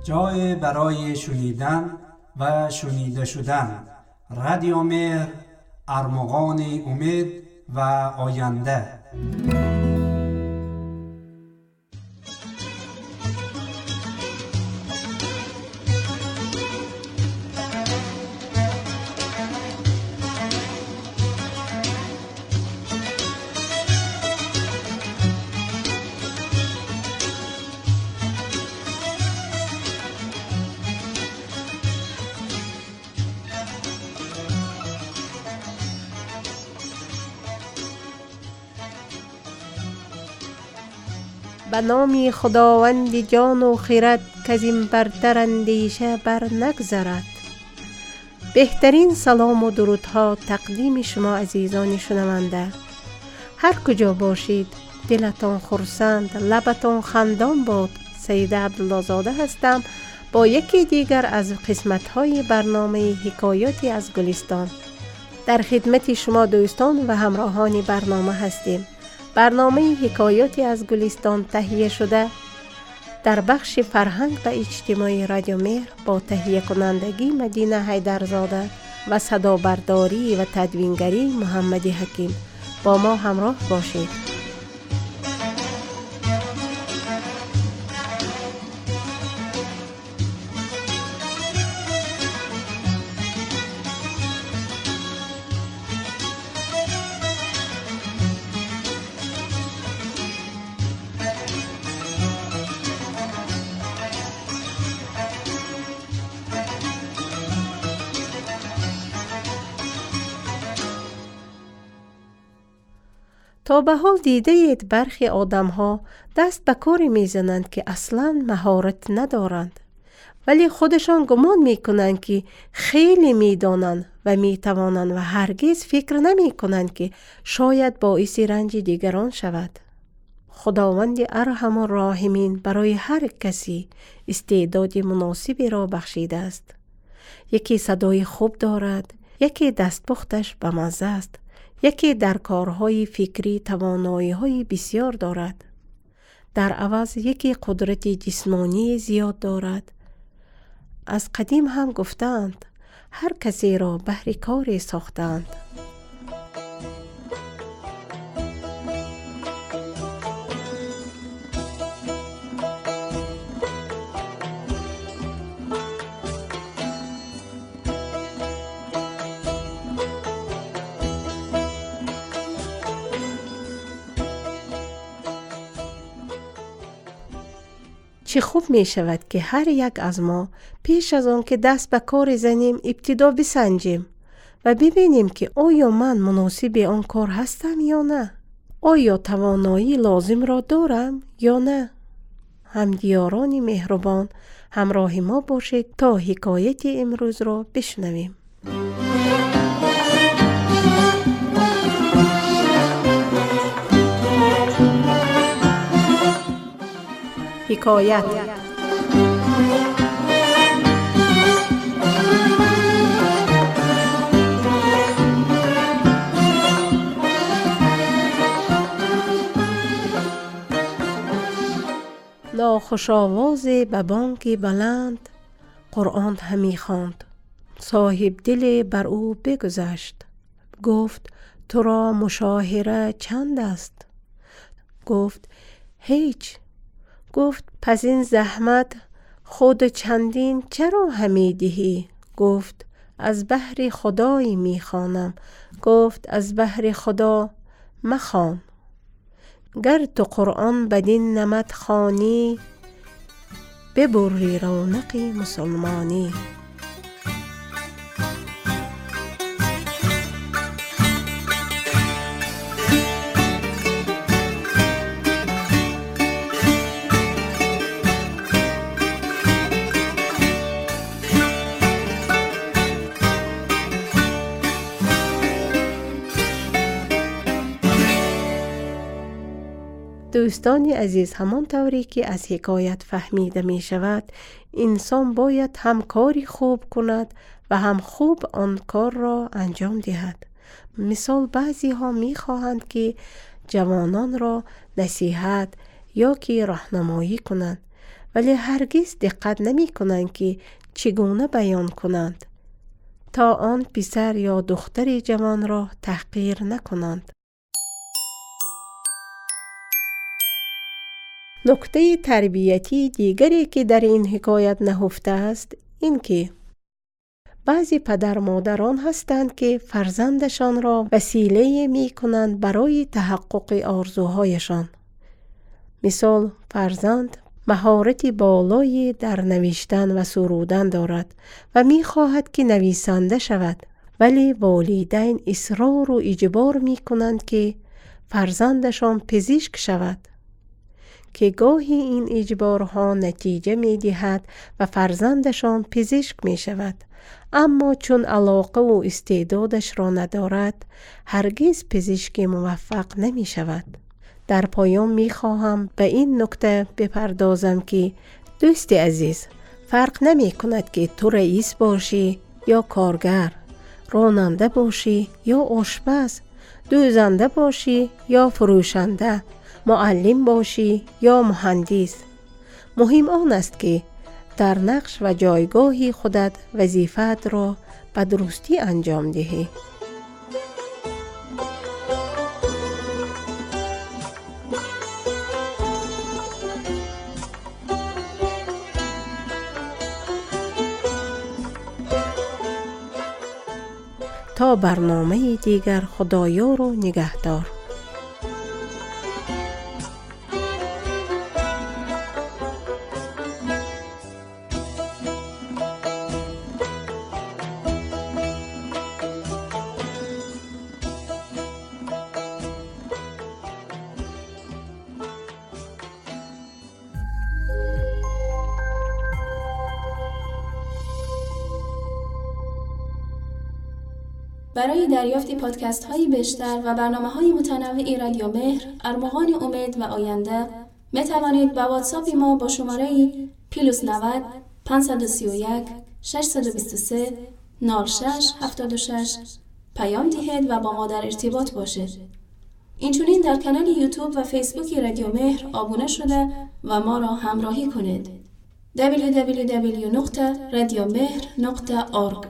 جای برای شنیدن و شنیده شدن. رادیو مهر، ارمغان امید و آینده. به نام خداوند جان و خیرت که از این برتر اندیشه بر نگذرد. بهترین سلام و درودها تقدیم شما عزیزان شنونده. هر کجا باشید دلتان خرسند، لبتان خندان باد. سیده عبدالله هستم با یکی دیگر از قسمت‌های برنامه حکایاتی از گلستان. در خدمت شما دوستان و همراهان برنامه هستیم. برنامه حکایاتی از گلستان تهیه شده در بخش فرهنگ و اجتماعی رادیو مهر با تهیه کنندگی مدینه حیدرزاده و صدا برداری و تدوینگری محمد حکیم. با ما همراه باشید. تا به حال دیده اید برخی آدم ها دست به کاری می زنند که اصلاً مهارت ندارند، ولی خودشان گمان می کنند که خیلی می دانند و می توانند و هرگز فکر نمی کنند که شاید باعث رنج دیگران شود. خداوند ارحم الراحمین برای هر کسی استعداد مناسبی را بخشیده است. یکی صدای خوب دارد، یکی دستپختش به مزه است، یکی در کارهای فکری توانایی‌های بسیار دارد. در عوض یکی قدرت جسمانی زیاد دارد. از قدیم هم گفتند هر کسی را بهر کاری ساختند. چه خوب می شود که هر یک از ما پیش از آن که دست به کار زنیم ابتدا بسنجیم و ببینیم که آیا من مناسب آن کار هستم یا نه، آیا توانایی لازم را دارم یا نه. همدیاران مهربان همراه ما باشید تا حکایت امروز را بشنویم. حکایت. ناخوش آواز به بانگ بلند قرآن همی خواند. صاحب دل بر او بگذشت. گفت تو را مشاهره چند است؟ گفت هیچ. گفت پس این زحمت خود چندین چرا همی دهی؟ گفت از بهر خدای می خوانم. گفت از بهر خدا مخوان. گر تو قرآن بدین نمط خوانی، ببری رونق مسلمانی. دوستان عزیز، همان طوری که از حکایت فهمیده می شود، انسان باید هم کاری خوب کند و هم خوب آن کار را انجام دهد. مثال بعضی ها می خواهند که جوانان را نصیحت یا که راهنمایی کنند، ولی هرگز دقت نمی کنند که چگونه بیان کنند تا آن پسر یا دختر جوان را تحقیر نکنند. نکته تربیتی دیگری که در این حکایت نهفته است این که بعضی پدر مادران هستند که فرزندشان را وسیله می کنند برای تحقق آرزوهایشان. مثال فرزند مهارت بالایی در نوشتن و سرودن دارد و می خواهد که نویسنده شود، ولی والدین اصرار و اجبار می کنند که فرزندشان پزشک شود، که گاهی این اجبارها نتیجه می دهد و فرزندشان پزشک می شود، اما چون علاقه و استعدادش را ندارد هرگز پزشک موفق نمی شود. در پایان می خواهم به این نکته بپردازم که دوست عزیز، فرق نمی کند که تو رئیس باشی یا کارگر، راننده باشی یا آشپز، دوزنده باشی یا فروشنده، معلم باشی یا مهندس. مهم آن است که در نقش و جایگاه خودت وظیفه‌ات را به درستی انجام دهی. تا برنامه دیگر، خدایا رو نگهدار. برای دریافت پادکست های بیشتر و برنامه های متنوع رادیو مهر، ارمغان امید و آینده، می توانید با واتساپ ما با شماره +90 531 623 06 76 پیام دهید و با ما در ارتباط باشید. اینچنین در کانال یوتیوب و فیسبوک رادیو مهر آبونه شده و ما را همراهی کنید. www.radiomehr.org.